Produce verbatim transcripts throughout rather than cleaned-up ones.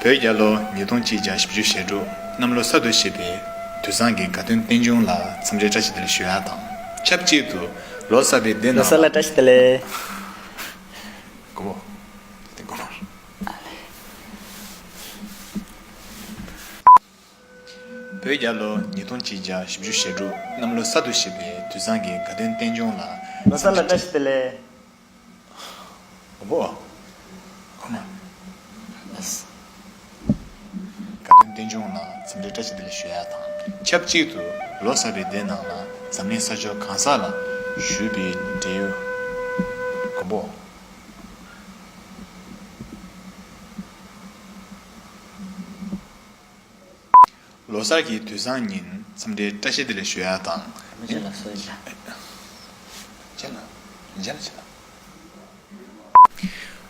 བོད་རྒྱལ་ལོ་ཉིས་སྟོང་གཅིག་བརྒྱ་བཞི་བཅུ་ཞེ་དྲུག་གནམ་ལོ་གསར་དུ་བཞད་པའི་དུས་བཟང་གི་དགའ་སྟོན་རྟེན་འབྱུང་ལ་འཚམས་འདྲིའི་བཀྲ་ཤིས་བདེ་ལེགས་ཞུ་ཡ་དང་། ཆབས་ཅིག་ཏུ་ལོ་གསར་པའི་བདེ་ལོ་གནང་གསར་ལ་བཀྲ་ཤིས་བདེ་ལེགས། སྒོ་མོ། དེ་སྒོ་མོ། བོད་རྒྱལ་ལོ་ཉིས་སྟོང་གཅིག་བརྒྱ་བཞི་བཅུ་ཞེ་དྲུག་གནམ་ལོ་གསར་དུ་བཞད་པའི་དུས་བཟང་གི་དགའ་སྟོན་རྟེན་འབྱུང་ལ། ལོ་གསར་ལ་བཀྲ་ཤིས་བདེ་ལེགས། སྒོ་མོ། སྒོ་མོ། དགའ་སྟོན་རྟེན་འབྱུང་ལ་འཚམས་འདྲིའི་བཀྲ་ཤིས་བདེ་ལེགས་ཞུ་ཡ་དང་། ཆབས་ཅིག་ཏུ་ལོ་གསར་པའི་བདེ་ནང་ལ་འཛམ་གླིང་ས་ཕྱོགས་གང་ས་ལ་བཞུགས་པའི་འབྲེལ་ཡོད། སྒོ་མོ། ལོ་གསར་གྱི་དུས་བཟང་ཉིན་འཚམས་འདྲིའི་བཀྲ་ཤིས་བདེ་ལེགས་ཞུ་ཡ་དང་། མི་ཆེ་ལ་སོ་ཡི་ལ།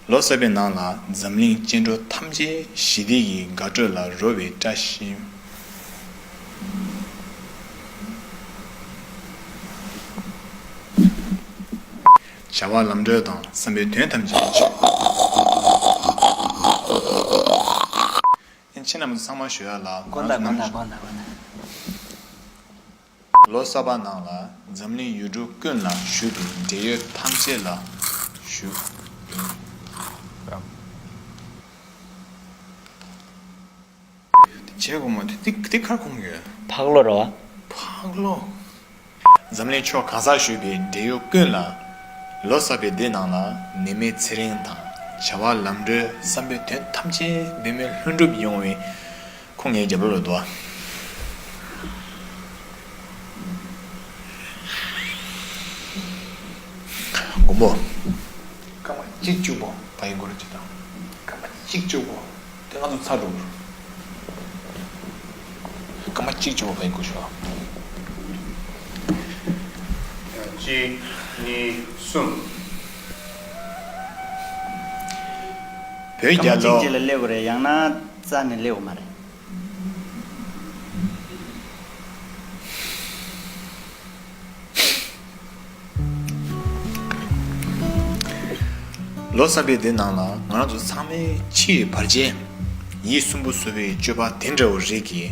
ལོ་གསར་པའི་ནང་ལ་འཛམ་གླིང་སྐྱེ་འགྲོ་ཐམས་ཅད་ཞི་བདེ་ཡི་དགའ་སྤྲོ་ལ་རོལ་བའི་བཀྲ་ཤིས། བྱ་བ་ལམ་འགྲོ་དང་བསམ་པའི་དོན་ཐམས་ཅད་ཆོད། ཁྱེད་རྣམས་ཚང་མ་ཞུ་ཡ་ལ། དགོངས་དག་དགོངས་དག་དགོངས་དག་དགོངས་དག་ལོ་གསར་པ་ནང་ལ་འཛམ་གླིང་ཡུལ་གྲུ་ཀུན་ལ་བཞུགས་པའི་འབྲེལ་ཡོད་ཐམས་ཅད་ལ་ཞུ། བྱས་གོ་མ་དེ་དེ་དེ་ཁར་ཁོང་ཡོད། ཕག་ལོ་རེད་བ། ཕག་ལོ། འཛམ་གླིང་ཕྱོགས་གང་སར་བཞུགས་པའི་འབྲེལ་ཡོད་ཀུན་ལ་ལོ་གསར་པའི་འདི་ནང་ལ་ནད་མེད་ཚེ་རིང་དང་བྱ་བ་ལམ་འགྲོའི་བསམ་པའི་དོན་ཐམས་ཅད་འབད་མེད་ལྷུན་གྲུབ་ཡོང་བའི། ཁོང་ངའི་རྒྱབ་ལོགས་ལ་འདུག་ཨ། མགོན་པོ། སྐར་མ་གཅིག་གཅིག་པོ་ཕ་ཡི་སྐོར་གཅིག་དང་། སྐར་མ་གཅིག་གཅིག་པོ་དེ་ང་ཚོ་ཚར་འགྲོ་གི་རེད། སྐར་མ་གཅིག་གཅིག་པོ་ཕ་ཡི་སྐོར་ཞུ་ཨ། གཅིག་གཉིས་གསུམ། བོད་རྒྱལ་ལོ། སྐར་མ་གཅིག་གཅིག་ལ་སླེབས་དགོས་རེད། ཡང་ན་རྩ་ནས་སླེབས་དགོས་མ་རེད། ལོ་གསར་པའི་འདི་ནང་ལ་ང་རང་ཚོ་ཚང་མས་ཕྱི་ཡི་བར་ཆད་ཡིད་སུན་པོ་བཟོ་བའི་སྤྱོད་པ་དེ་འདྲ་བོ་རིགས་ཀྱིས་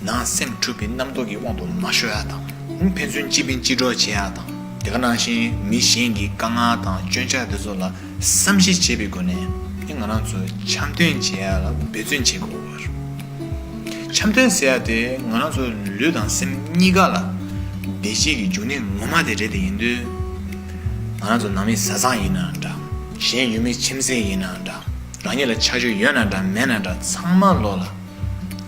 ནང་སེམས་འཁྲུགས་པའི་རྣམ་རྟོག་གི་དབང་དུ་མ་ཤོར་ཡ་དང་། ཕན་ཚུན་གཅིག་ཕན་གཅིག་གྲོགས་བྱེད་ཡ་དང་། དེ་ག་ནང་བཞིན་མི་གཞན་གྱི་དཀའ་ངལ་དང་སྐྱོན་ཆ་དེ་ཚོ་ལ་བསམ་གཞིག་བྱེད་པའི་སྒོ་ནས་ཨེ་ང་རང་ཚོ་འཆམ་མཐུན་བྱེད་ཡ་ལ་འབད་བརྩོན་བྱེད་དགོས་པ་རེད། འཆམ་མཐུན་ཟེར་ཡ་དེ་ང་རང་ཚོ་ལུས་དང་སེམས་གཉིས་ཀ་ལ་བདེ་སྐྱིད་ཀྱི་འབྱུང་གནས་ངོ་མ་དེ་རེད། དེ་ཡིན་དུས་ང་རང་ཚོ་ནང་མི་བཟའ་ཚང་ཡིན་ན་འདྲ། གཞན་ཡུལ་མི་ཁྱིམ་མཚེས་ཡིན་ན་འདྲ། རང་ཉིད་ལ་ཆ་རྒྱུས་ཡོད་ན་འདྲ་མེད་ན་འདྲ་ཚང་མ་ལོ་ལ་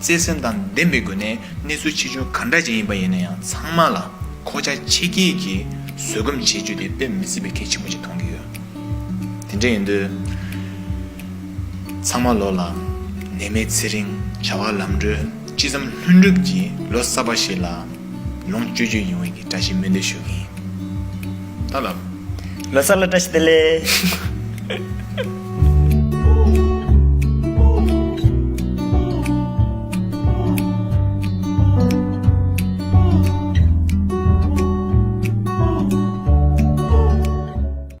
བརྩེ་སེམས་དང་ལྡན་པའི་སྒོ་ནས་གནས་ཚུལ་ཆེ་ཆུང་ག་འདྲ་ཅིག་ཡིན་པ་ཡིན་ན་ཡང་ཚང་མ་ལ་མཁོ་ཆ་ཆེ་སྐྱེད་ཀྱིས་བཟོད་སྒོམ་བྱེད་རྒྱུ་དེ་དཔེ་མི་སྲིད་པའི་གལ་ཆེན་པོ་ཅིག་མཐོང་གི་ཡོད། དེ་འདྲ་ཡིན་དུས། ཚང་མ་ལོ་ལ་ནད་མེད་ཚེ་རིང་བྱ་བ་ལམ་འགྲོའི་ཅི་བསམ་ལྷུན་གྲུབ་ཀྱི་ལོ་གསར་པ་ཞིག་ལ་ལོངས་སྤྱོད་རྒྱུ་ཡོང་བའི་བཀྲ་ཤིས་སྨོན་འདུན་ཞུ་གི་ཡིན། ད་ལ། ལོ་གསར་ལ་བཀྲ་ཤིས་བདེ་ལེགས།